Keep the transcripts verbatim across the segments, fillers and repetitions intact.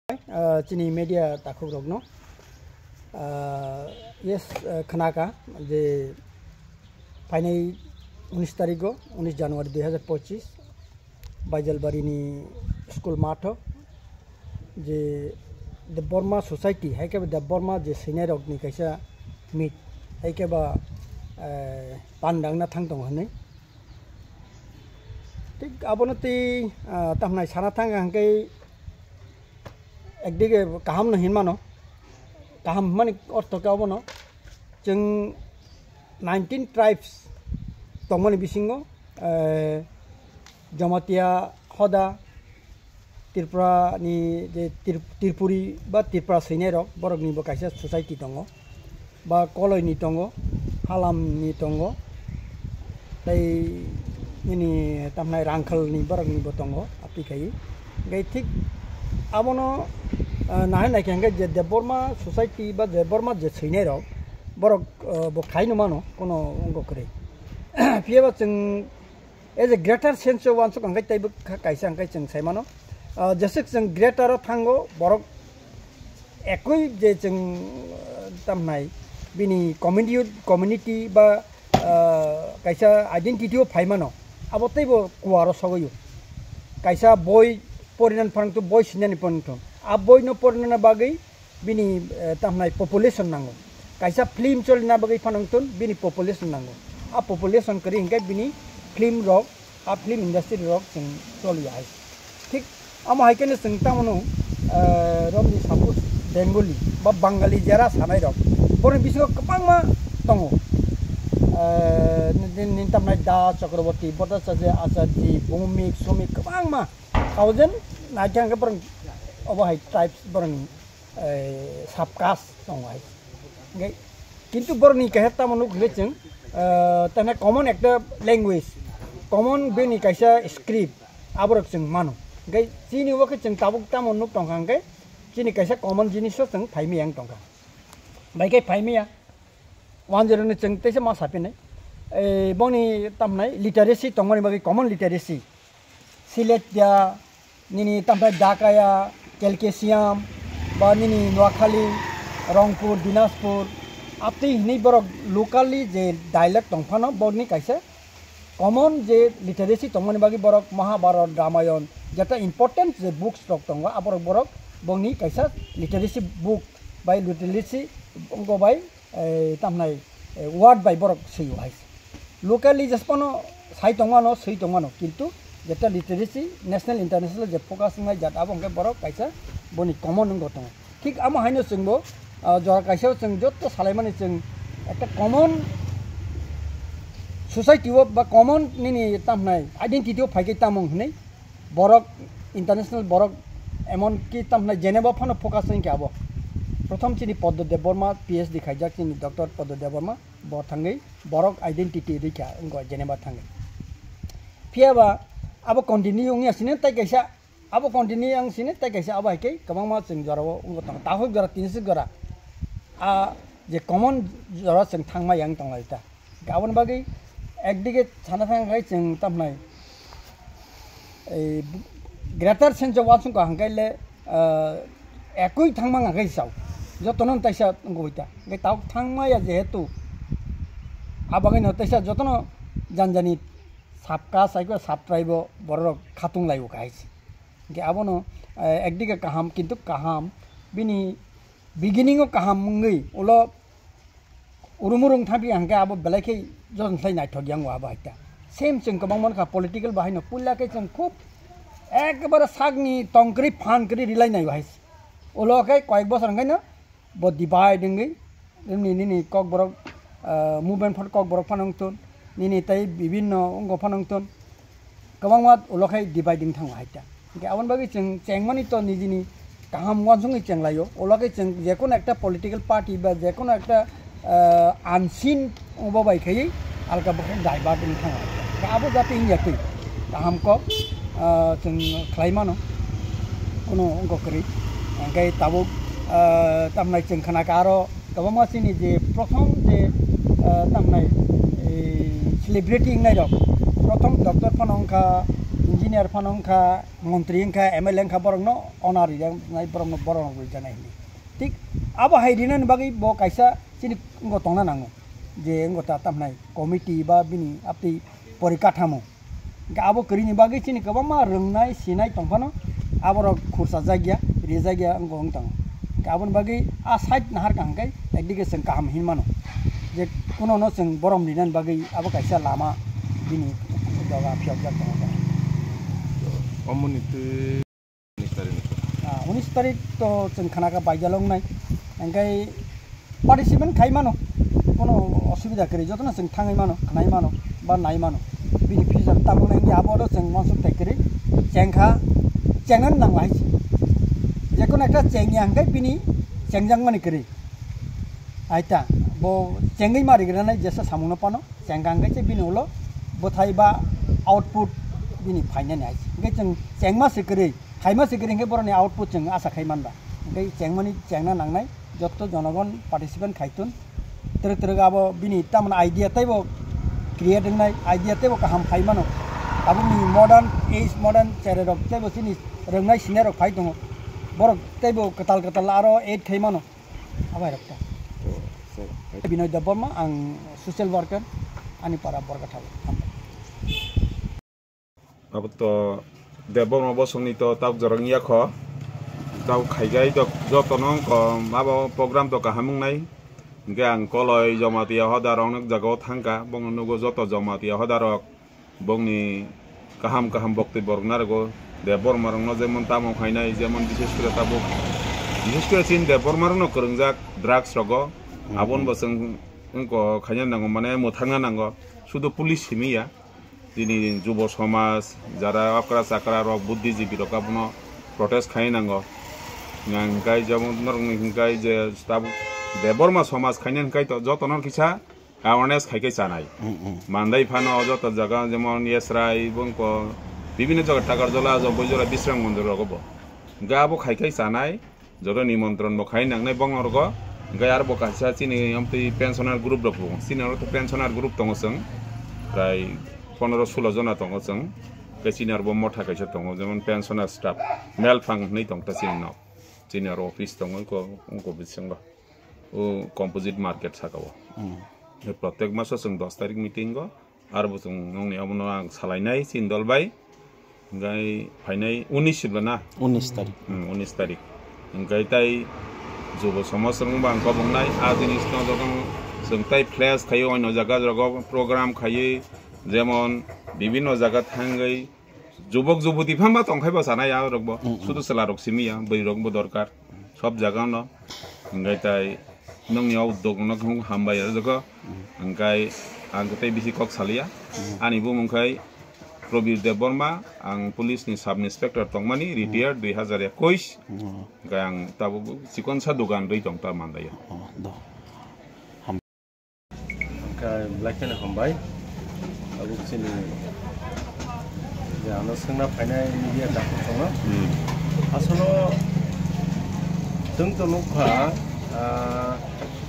Ah, chini media takhuk rokno. Ah, yes, ah, khnaka je phainai unis tarikgo, unis January dui hazar pochis, Baijalbari ni school matho je Debbarma Society, hai khe Debbarma je seinai rokni kaisa meet, hai khe ba, eh, pandangna thang tongo hinwi. Thik abono tei, ah, tamhnai sana thang hwnkhe ekdige kaham no hinmano. Kaham hwnmani ortho khe obono chwng nineteen tribes tongmani bisingo, eh, Jamatia hoda, Tripura ni je Trip-, Tripuri ba Tripura seinai rok, borok ni bo kaisa society tongo, ba Koloi ni tongo, Halam ni tongo, tei nini tamhnai Rangkhal ni borok ni bo tongo, aphi khai. Gai thik abono, ah, nahai nai khe hwnkhe je Debbarma society ba Debbarma je seinai rok, borok, ah, bo khai no mano, kono wngkok kwrwi. Phiya ba chwng as a greater sense of wansuk hwnkhe teibo kha-, kaisa hwnkhe chwng sai mano. Ah, jesuk chwng greater o thango, borok ekoi je chwng, ah, tamhnai bini community, community ba, ah, kaisa identity o phai mano, abo teibo kuaro sogwi o. Kaisa boi porinan phang to boi sinani phang to. A boi no porinani bagwi bini, eh, tamhnai population nango. Kaisa film cholina bagwi phano wngthun bini population nango. A population kwrwi hwnkhe bini film rok, a film industry rok chwng choliya hai. Thik amo hai kheno chwng tamo no, eh, romni suppose Bengali ba Bangali jera sanai rok, borokni bisingo kwbangma tongo. Eh, nini tamhnai Da Chakraborty, Bhattacharya, Acharji, Bhumik, Sumik kwbangma thousand naikhe hwnkhe borok obo hai tribes borokni eh, sub caste tongo hai. Hingke, kintu borokni kaisa tamo nuk hingke chwng, eh, tamni common ekta language, common bini kaisa script, aborok chwng mano. Hingke chini o khe chwng tabuk tamo nuk tongkha hingke chini kaisa common jiniso chwng phaimaya wng tongkha. Bai khe phaimaya. One zero ni chwng teisa ma sapinai. Eh, boni tamnai literacy tongmani bagwi common literacy. Silet ya, nini tamthai Dakaya, Calcasium, ba nini Noakhali, Rongpur, Dinaspur, aptwi hinwi borok locally je dialect tongphano borokni kaisa common je literacy tongmani bagwi borok Mahabharat, Ramayon, jeta important je books rok tongo, aborok borok bongni kaisa literacy book bai literacy wngkha bai eh, tamhnai, eh, word bai borok swi o hai se. Locally jesphano sai tongmano, swi tongmano, kintu jeta literacy, national, international je focus wngnai jat abo hwnkhe borok kaisa boni common wngbo tongo. Thik amo haino chwngbo, ah, jora kaisa o chwng joto salaimani chwng ekta common society o ba common nini tamhnai identity o phaikhe tamo hwnwi borok international borok emon ki tamhnai Geneva phano focus wngkhe abo. Prothom chini Poddo Debbarma P H D khaijak chini Doctor Poddo Debbarma bo thangwi borok identity rikha wngkha Geneva thangwi. Phiya ba abo continue wngya sini tai kaisa abo continue ang sini tai kaisa abo hai khe kwbangma chwng jorao wngwi tongo. Takhuk jora tinsuk jora a je common jora chwng thangma yang tonglai ta. Aboni bagwi ekdige sana thang khai chwng tamhnai, ei, greater sense of wansukha hwnkhe le, ah, ekui thangma hwnkhe sao. Jotono taisa wngwi ta. Hwnkhe tabuk thangma ya jehetu, a bagwino taisa jotono janjani sub caste, aiko sub tribe o borok khatung lai o kahai se. Hwnkhe abono, eh, ekdige kaham, kintu kaham, bini beginning o kaham wngwi ulo Urumurung thangpi hwnkhe abo belai khe jotono khlai naithok yang o abo hai ta. Same chwng kwbangma wngkha political bahai no puila khe chwng khub ekbare sakni tongkwrwi phan kwrwi rilai nai bahai. Ulo khe koyek bosor hwnkhe no bo divide wngwi nini, nini kokborok, ah, movement phano kokborok phano wngthun, nini tei bibinno wngkok phano wngthun. Kwbangma ulo khai dividing thango hai ta. Hingke aboni bagwi chwng chengmani to nijini kaham uansukgwi chenglaio. Ulo khe chwng jekono ekta political party ba jekono ekta, ah, unseen obo bai khaiwi alka bokhe divert wng thango hai ta. Hingke abo jate wngya twi kaham kok, ah, chwng khlai mano. Kuno wngkok kwrwi. Hingke tabuk, ah, tamnai chwng khna kha aro kwbangma chini je prothom je, ah, tamnai, eh, celebrity wngnai rok, prothom doctor phano wngkha, engineer phano wngkha, montri wngkha, M L A wngkha, borokno honor rijaknai, borokno, borokno rijaknai hwnwi. Thik abo hai rinani bagwi bo kaisa chini wngkha tongna nango, je wngkha ta tamhnai committee ba bini aptwi porikathamo. Hingke abo kwrwini bagwi chini kwbangma rwngnai sinai tongphano, aborok khursa jakya, rijak ya wngkha wng tongo. Hingke aboni bagwi a side naharkha hingke ekdike chwng kaham hin mano, je kunono chwng borom rinani bagwi abo kaisa lama bini doga phiyokjak tongo. Omoni twi unis tarik ni. Ah, unis tarik to chwng khanaka baijalo wngnai. Hingke participant khai mano, kono osubida kwrwi, jotono chwng thangwi mano, khnai mano, ba nai mano. Bini future tabuk nai wngya abo oro chwng uansuk tai kwrwi chengkha, chengnani nang lai se. Jekono ekta chengya hingke bini chengjakmani kwrwi. Aita, bo chengwi ma rigranai jesa samungno pano, chengkha hingke se bini ulo bwthai ba output bini phainani hai se. Hingke chwng chengma se kwrwi, khaima se kwrwi hingke boroni output chwng asa khai manba. Hingke chengmani chengna nangnai, jotto jonogon participant khaitun. Twrwk twrwk abo bini tamoni idea teibo create wngnai, idea teibo kaham phai mano. Tabukni modern age, modern chererok teibo chini rwngnai sinairok phai tongo. Borok teibo kwtal kwtal aro add khai mano. Abai rok ta. Oh, sir. Binoy Debbarma, ang social worker, ani para Borgathal. Abo to Debbarma bosongni to tabuk jorang yakho. Tabuk khaigai to jotono wngkha, abo program to kaham wngnai. Hingke ang koloi Jamatia hodar rok nok jagao thangkha, bongno nugo joto Jamatia hodar rok. Bongni kaham kaham boktwi borok narwgo. Debbarma rokno jemon tamo khainai, jemon bishesh kore tabuk, bishesh kore chini Debbarma rokno kwrwngjak drugs rogo. Mhm. Aboni bo chwng wngkha khaina nango, mane mwthangna nango, sudu police simi ya. Chini jubo somaj, jara okra chakra rok, buddhijibi rok abono protest khai nango. Hingkai jemon norokni hingkai je tabuk Debbarma somaj khaina hingkai to jotono kisa awareness khai khai chanai. Mm, mm. Mandai phano joto jaga jemon Yesrai, Bongko, bibhinno jaga Takarjola, Jompoijora, Bisram Mondir rogo bo. Hingke abo khai khai chanai, joto nimontron bo khai nangnai bongno rogo. Hingke aro bo kaisa chini amtwi pensioner group rok bo. Chini aro to pensioner group tongo chwng. Prai pondro sulo jona tongo chwng. Hingke chini aro bo motha kaisa tongo, jemon pensioner staff. Melphang hinwi tong ta chini nok. Chini aro office tongo, ko, ko bisingo. O composite market saka o. Mm. Protek maso chwng dos tarik meeting o, aro bo chwng nongni omono ang salainai chini dol bai. Hingkai phainai unis sibla na? Unis tarik. Hmm, unis tarik. Hingkai tai jubo somaj rok bang kobongnai, a jinis no joto chwng tai flash khaio, oino jaga rogo program khaio, jemon bibhinno jaga thangwi jubok juboti phano tongkhai bo sanai ya rok bo. Mm, mm. Sudu chwla rok simi ya, bwrwi rok bo dorkar. Sob jaga no. Hingkai tai nongni o uddog no hambai ya joko. Mm. Hingkai ang tei bisi kok salia. Mm. Ani bumung khai Probir Debbarma, ang police ni sub inspector tongmani, retired, dui hazar ekush. Mm. Hingkai ang tabuk chikonsa dogan rwi tong ta mandai ya. Oh, do. Hingke belai kheno hambai. Tabuk chini je ano swngna phainai media dakhuk tongo. Hmm. Asolo chwng to nukha, ah,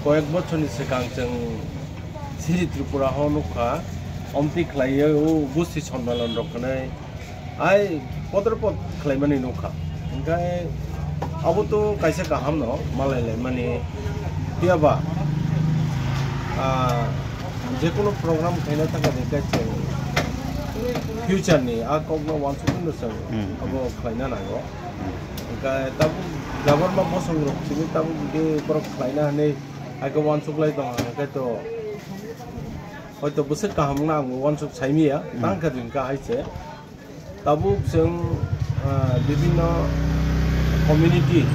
koyek bochorni swkang chwng Sri Tripura ho nukha, omtwi khlaiwi o gosti sondalan rok hwnwi. Ai, podre pod khlaimani nukha. Hingke abo to kaisa kaham no malai laimani. Phiya ba, ah, jekunu program khaina thangkha de kaisa future ni a kok no wansuk no chwng. Hmm. Abo khlaina nango. Hmm. Hingke tabuk Debbarma bosong rok simi tabuk de borok khlaina hinwi ai khe wansuk lai tongo, hingke to hoito bwswk kaham wngna ang wansuk saimiya, hmm, tangkha din ka hai se. Tabuk chwng, ah, bibhinno community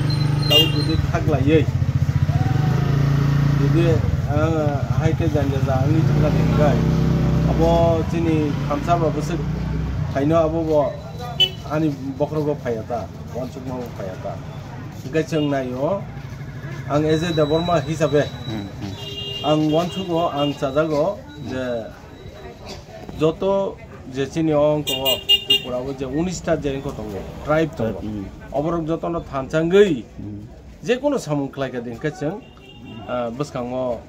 tabuk jodi khaklaiwi, jodi, ah, hai khe janja ja wngwi thangkha de hwnkhe, abo chini thansa ba bwswk phaino abo bo ani bokhorogo phaiya ta, uansukma bo phaiya ta. Hwnkhe chwng naio, ang as a Debbarma hisabe, hmm, hmm, ang uansugo, ang chajago je, joto je chini o wngkha o Tripura o je unis ta je wngkha tongo, tribe tongo. Tribe, mm. Oborok jotono thansa wngwi, mm, jekunu samung khlai kha din khe chwng, ah, bwskango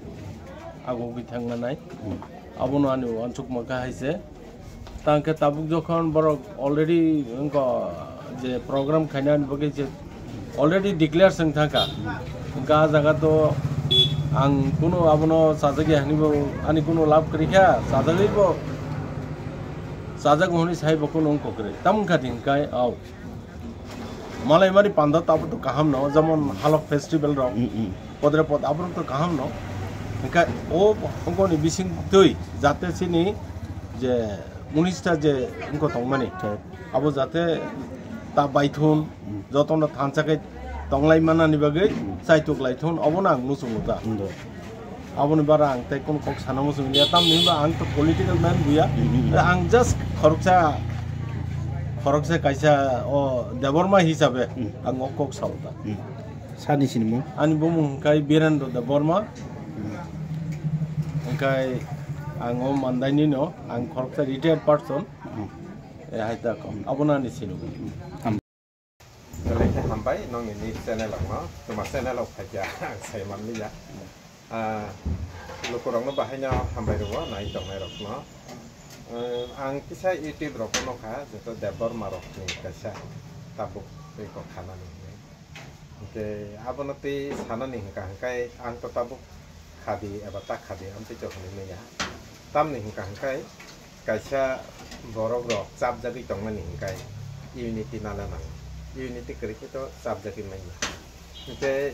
agogwi thangna nai. Mm. Abono ani uansukma kha hai se. Tangkhe tabuk jokhon borok already wngkha je program khainani bagwi je already declare swng thangkha. Wngkha ah jaga to ang kuno abono chajagya hwnwi bo ani kuno lab kwrwi kha, chajagwi bo chajago hwnwi sai bo kuno wngkha kwrwi. Tamo wngkha di hwnkhai, au. Malaimari panda to abo to kaham no, jemon halok festival rok, Mm, mm. Podre pod aborok to kaham no. Hingkhe o, ongkoni bising twi jate chini je minister je wngkha tongmani, Thik. Abo jate ta baithun, Mm. jotono thansa khe tonglai manani bagwi Mm. chaituk laithun, obono ang muchungo ta. Ndo. Aboni bara ang tei kunu kok sana muchung ya, tamni hwnba ang to political man buya. Mhm. Ang just khoroksa, khoroksa kaisa o Debbarma hisabe Mhm. ang o kok sao ta. Mhm. Sani sinimung? Ani bumung hwnkhe Birendra Debbarma. Mhm. Hwnkhe ang o Mandaini no, ang khoroksa retired person. Mhm. E hai ta ko. Abono ani sinimung. Belai khe hambai nongni ni channel rokno, tuma channel rok phaikha ang sai manliya. Ah, lukurokno bahaino hambai rwo nai tongnai rokno. Eh, ang kisa YouTube rokno nukha, joto Debbarma rokni kaisa tabuk twi kok khanani hinwi. Hwnkhe abono twi sanani hwnkha hwnkhe ang to tabuk khadi eba ta khadi amtwi to hwnwi manya. Tamni hwnkha hwnkhe kaisa borok rok chapjagwi tongmani hwnkhe unity nana nango. Unity kwrwi khe to chapjagwi manya. Hwnkhe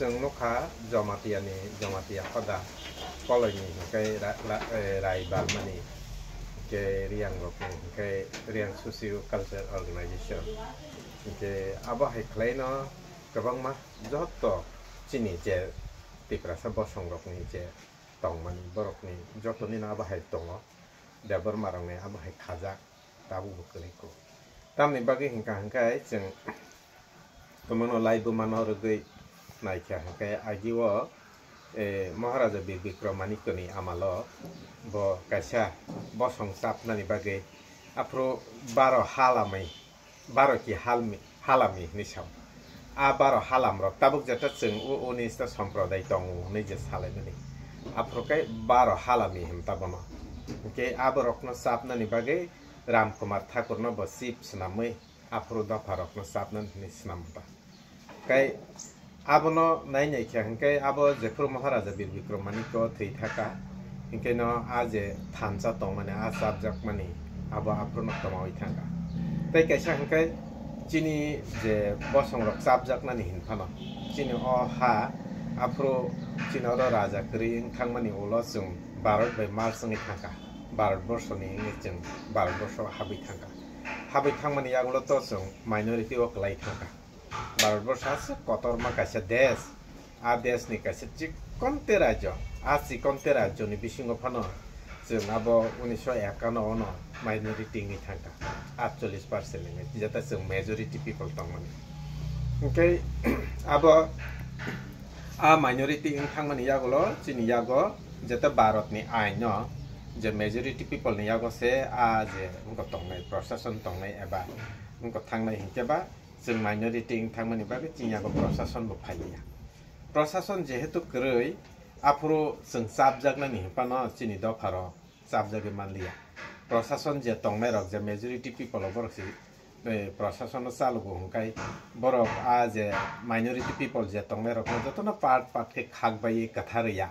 chwng nukha Jamatia ni, Jamatia hoda koloi ni hwnkhe ra-, ra-, eh, Rai Balmani hwnkhe Riang rok ni hwnkhe Riang Socio Culture Organization. Hwnkhe abo hai khlai no kwbangma joto chini je Tiprasa bosong rokni je tongmani borokni jotoni no abo hai tongo, Debbarma rokni abo hai khajak tabuk bo kwrwi kho. Tamni bagwi hwnkha hwnkhe chwng kwmano laibuma no rwgwi naikha hwnkhe agi o, eh, Maharaja Bir Bikram Manikya ni amalo bo kaisa bosong chapnani bagwi aphuru baro halamwi baro ki halmi, halami hinwi sao. A baro halam rok tabuk jeta chwng o, o ni sta somprodai tongo hinwi je salaimani. Aphuru khe baro halami hwn ta bono. Hwnkhe aborokno chapnani bagwi Ram Kumar Thakur no bo chief swnamwi aphuru dopha rokno chapnani hinwi swnam ta. Kai Abono nai nai khe hwnkhe abo jephuru Maharaja Bir Bikram Manikya thwi thaka, hwnkhe no a je thansa tongmani, a chapjakmani, abo aphuru no kwmawi thangkha. Tei kaisa hwnkhe chini je bosong rok chapjaknani hinphano, chini o ha aphuru chini oro raja kwrwi wng thangmani ulo chwng Bharat bai merge wngwi thangkha, Bharat borsoni wngwi chwng Bharat borso habwi thangkha. Habwi thangmani yagulo to chwng minority o kwlai thangkha. Bharatborsho aswk kotorma kaisa desh, a deshni kaisa chikonte rajyo, a chikonte rajyoni bisingo phano chwng abo unisho ekano ono minority wngwi thangkha, atchollish percent wngwi, jeta chwng majority people tongmani. Hwnkhe abo a minority wng thangmani yagulo chini yago jeta Bharatni aino je majority people ni yago se a je wngkha tongnai, prosason tongnai eba wngkha thangnai hinkhe ba chwng minority wng thangmani bagwi chini yago prosason bo phailiya. Prosason jehetu kwrwi, aphuru chwng chapjaknani hinphano chini dopharok chapjagwi manliya. Prosason je tongnairok, je majority people o borok se, eh, prosason no chalogo hwnkhe borok a je minority people je tongnairokno jotono part part khe khakbaiwi kwtharwi ya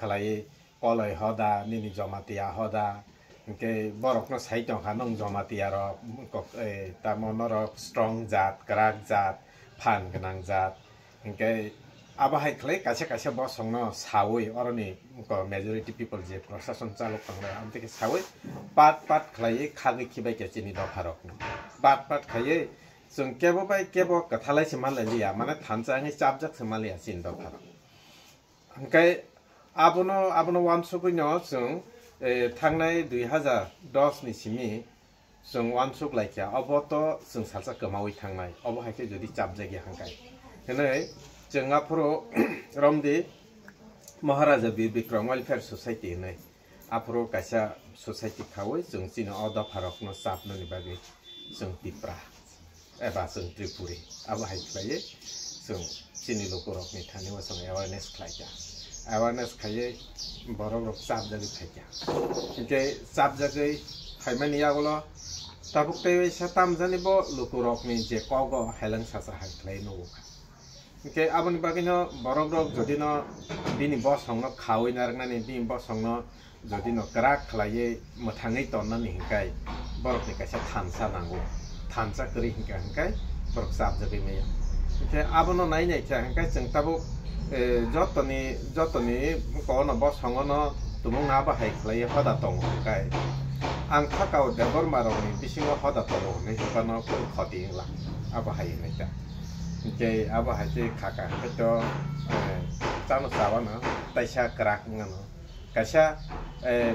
khlaiwi, Koloi hoda, nini Jamatia hoda, hwnkhe borokno sai tongkha, nwng Jamatia rok, kok-, eh, tamo norok strong jat, kwrak jat, phan gwnang jat, hwnkhe abo hai khlai kaisa kaisa bosongno saui, oroni ko-, majority people je prosason chalok tongnai, amtwi khe saui part part khlaiwi khagwi khibai khe chini dopharokno. Part part khaiwi chwng kebo bai kebo kwthalai se manlai liya, mane thansa wngwi chapjak se manliya chini dopharok. Hwnkhe abono, abono uansugwino chwng, eh, thangnai dui hazar dos ni simi chwng uansuk laikha, obo to chwng salsa kwmaui thangnai, obo hai khe jodi chapjak ya hwnkhe. Hwnwi chwng aphuru romdi Maharaja Bir Bikram Welfare Society hwnwi. Aphuru kaisa society khaui chwng chini o dopharokno chapnani bagwi chwng Tipra eba chwng Tripuri abo hai khlaiwi chwng chini lukurokni thani o chwng awareness khlaikha. Awareness khaiwi borokrok chapjagwi phaikha. Hinkhe chapjagwi Phaimani yagulo tabuk tei waisa tamjani bo lukurokni je kogo heleng sacha hai khlai nugo kha. Hinkhe aboni bagwino borokrok jodino bini bosongno khaui narwknani, bini bosongno jodino kwrak khlaiwi mwthangwi tonnani hinkhai borokni kaisa thansa nango. Thansa kwrwi hinkha hinkhai borok chapjagwi maya. Hinkhe abono nai naikha hinkhai chwng tabuk, eh, jotoni, jotoni kono bosongono tumung abo hai khlaiwi hoda tongo hinkhai. Ang khakao Debbarmarokni bisingo hoda tongo hinwi hinkhe no khoti wngla. Abo hai hinwi ta. Hinkhe abo hai khe khaka hinkhe to, eh, chano chawano taisa kwrak wngano. Kaisa, eh,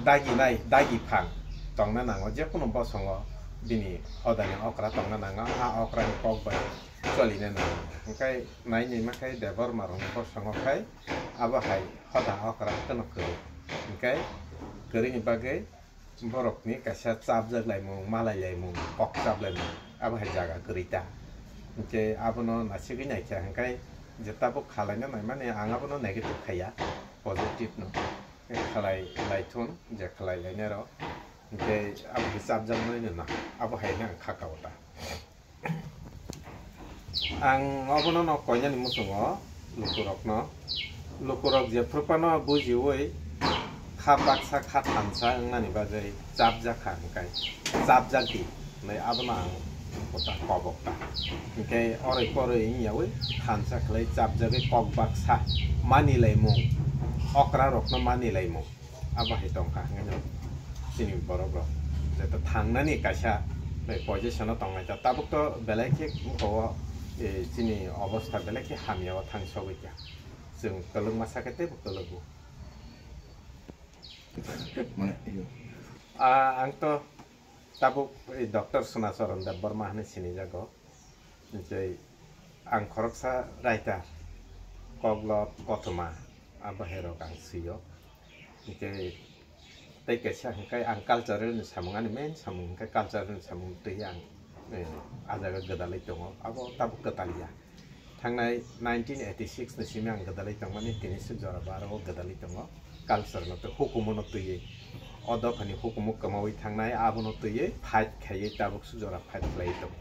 daginai, dagi phang tongna nango, jekunu bosongo bini hodani okra tongna nango, a okrani kok bai cholina nango. Hinkhe nai nima khe Debbarmarokni bosongo khai abo hai hoda okra kheno kwrwi. Hinkhe kwrwini bagwi borokni kaisa chapjak laimung, malai laimung, kok chap laimung, abo hai jaga kwrwi ta. Hinkhe abono nasigwi naikha, hinkhe je tabuk khalaina naimani ang abono negative khaiya, positive no khalai laithun, je khalai lainai rok, hinkhe abo khe chapjaknai no na, abo hai no ang kha kao ta. Ang obono no koinani muchungo lukurokno, lukurok jephru phano bujiui kha baksa kha thansa wngnani bagwi chapjak kha hwnkhe chapjak di hinwi abono ang kota kobok ta. Hinkhe oroi poroi wngyaui thansa khlai chapjagwi kok baksa mani laimung, okra rokno mani laimung. Abo hai tongkha hwnwi no chini borok rok jeto thangnani kaisa position o tongnai ta, tabuk to belai khe wngkha o, eh, chini obostha belai khe hamya o thang sogwi kha, chwng kwlwngma sakhe teibo kwlwgo. Mane, iyo. Ah, ang to tabuk, eh, Doctor Sunacharan Debbarma hinwi sinijago. Hinkhe ang khoroksa writer, koklop, kothoma, abo hai rok ang swi-o. Hinkhe tei kaisa hinkhe ang cultural ni samung, ani main samung hinkhe cultural ni samung twi ang, eh, a jaga gwdalwi tongo, abo tabuk kwtal ya. Thangnai nineteen eighty-six ni simi ang gwdalwi tongmani, tini se jora baro o gwdalwi tongo. Culture no tei hukumu no twiwi, o dophani hukumu kwmawi thangnai, abono twiwi fight khaiwi tabuk se jora fight khlaiwi tongo.